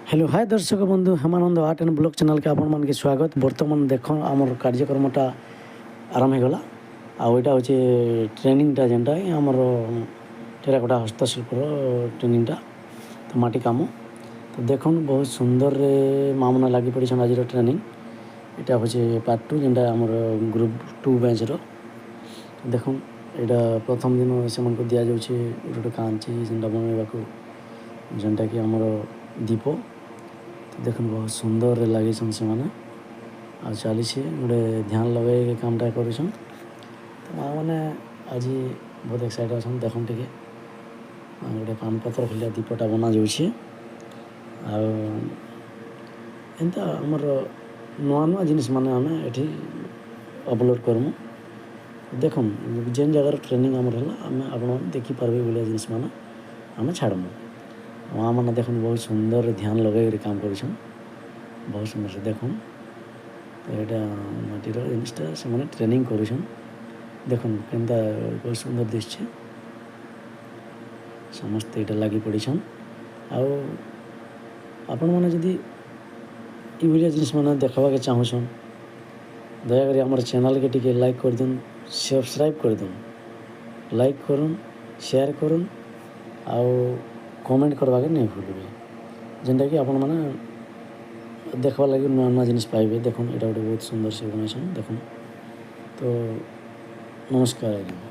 Hello hi ଦର୍ଶକ ବନ୍ଧୁ, Hemananda art and blog ଚ୍ୟାନେଲ୍କେ ଆପଣମାନଙ୍କୁ ସ୍ୱାଗତ। ବର୍ତ୍ତମାନ ଦେଖ, ଆମର କାର୍ଯ୍ୟକ୍ରମଟା ଆରମ୍ଭ ହେଇଗଲା। ଆଉ ଏଇଟା ହେଉଛି ଟ୍ରେନିଂଟା, ଯେନ୍ଟା ଆମର ଟେରାକୋଟା ହସ୍ତଶିଳ୍ପର ଟ୍ରେନିଂଟା ତ ମାଟି କାମ। ତ ଦେଖୁନ୍, ବହୁତ ସୁନ୍ଦରରେ ମା' ମାନେ ଲାଗି ପଡ଼ିଛନ୍। ଆଜିର ଟ୍ରେନିଂ ଏଇଟା ହେଉଛି ପାର୍ଟ ଟୁ, ଯେନ୍ଟା ଆମର ଗ୍ରୁପ୍ ଟୁ ବ୍ୟାଚ୍ର। ଦେଖୁନ୍, ଏଇଟା ପ୍ରଥମ ଦିନ ସେମାନଙ୍କୁ ଦିଆଯାଉଛି ଗୋଟେ ଗୋଟେ କାଞ୍ଚି ଯେନ୍ଟା ବନେଇବାକୁ, ଯେନ୍ଟାକି ଆମର ଦୀପ। ତ ଦେଖୁନ୍, ବହୁତ ସୁନ୍ଦରରେ ଲାଗିଛନ୍ ସେମାନେ ଆଉ ଚାଲିଛି ଗୋଟେ ଧ୍ୟାନ ଲଗେଇକି କାମଟା କରୁଛନ୍। ତ ମା' ମାନେ ଆଜି ବହୁତ ଏକ୍ସାଇଟେড ଅଛନ୍। ଦେଖୁନ୍ ଟିକେ, ଆଉ ଗୋଟେ ପାନପତ୍ର ଭଳିଆ ଦୀପଟା ବନାଯାଉଛି। ଆଉ ଏନ୍ତା ଆମର ନୂଆ ନୂଆ ଜିନିଷ୍ ମାନେ ଆମେ ଏଠି ଅପଲୋଡ଼ କରମୁ। ଦେଖୁନ୍, ଯେନ୍ ଜାଗାରେ ଟ୍ରେନିଂ ଆମର ହେଲା, ଆମେ ଆପଣମାନେ ଦେଖିପାରିବେ ଭଳିଆ ଜିନିଷ୍ ମାନେ ଆମେ ଛାଡ଼ମୁ। ମା' ମାନେ ଦେଖୁନ୍, ବହୁତ ସୁନ୍ଦର ଧ୍ୟାନ ଲଗେଇକରି କାମ କରୁଛନ୍, ବହୁତ ସୁନ୍ଦର ସେ। ଦେଖୁନ୍ ତ, ଏଇଟା ମାଟିର ଜିନିଷଟା ସେମାନେ ଟ୍ରେନିଂ କରୁଛନ୍। ଦେଖୁନ୍, କେନ୍ତା ବହୁତ ସୁନ୍ଦର ଦିଶୁଛେ। ସମସ୍ତେ ଏଇଟା ଲାଗି ପଡ଼ିଛନ୍। ଆଉ ଆପଣମାନେ ଯଦି ଏଇଭଳିଆ ଜିନିଷ୍ ମାନେ ଦେଖବାକେ ଚାହୁଁଛନ୍, ଦୟାକରି ଆମର ଚ୍ୟାନେଲ୍କେ ଟିକେ ଲାଇକ୍ କରିଦିଅନ୍, ସବସ୍କ୍ରାଇବ୍ କରିଦିଅନ୍, ଲାଇକ୍ କରୁନ୍, ସେୟାର କରୁନ୍ ଆଉ କମେଣ୍ଟ କରବାକେ ନାଇଁ ଭୁଲବେ, ଯେନ୍ଟାକି ଆପଣମାନେ ଦେଖବାର୍ ଲାଗି ନୂଆ ନୂଆ ଜିନିଷ୍ ପାଇବେ। ଦେଖୁନ୍, ଏଇଟା ଗୋଟେ ବହୁତ ସୁନ୍ଦର ସେ ବନେଇଛନ୍, ଦେଖୁନ୍ ତ। ନମସ୍କାର ଆଜ୍ଞା।